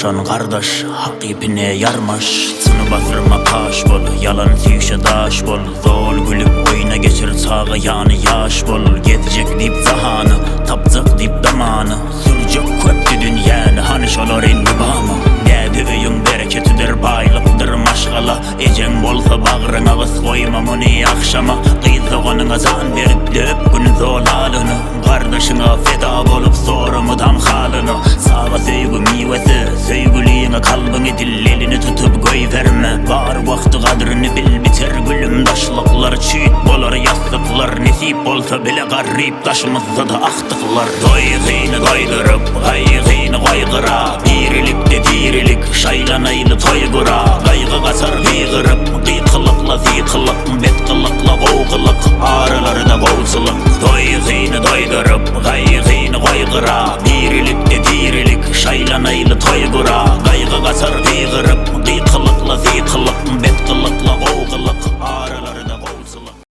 Gartaşan gardaş, hak ýüpüne ýarmaş. Çyny basyrma paş bol, ýalan süýşe daş bol. Zol gülüp oýna geçir çaga ýany ýaş bol. Gezjek diýip jahany, tapjak diýip damany. Sürjek köpdi dünýäni, hany şolar indi bamy? Däde öýüň bereketidir, baýlykdyr maşgala. Ejeň bolsa bagryňa gys goýma muny agşama. Gyz doganyňa jan berip döp gün zolalyny. Gardaşyňa feda bolup sora mydam halyny. Çaga söýgi miwesi, söýgüliňe kalbyňy dil elini tutup goýberme. Bar wagty gadryny bil biter gülüm daşlyklar çüýt bolar ýassyklar nesip bolsa bile garryp daşymyzda-da agtyklar. Doýgyny doýduryp gaýgyny goý gyra dirilikde dirilik şaýlanaýly toý gura gaýgy gaçar gygyryp gykylykla sykylyk bet gylykla gowy gylyk aralarda gowçulyk. Doýgyny doýduryp gaýgyny goý gyra dirilikde dirilik şaýlanaýly toý gura gaýgy gaçar gygyryp gykylykla sykylyk.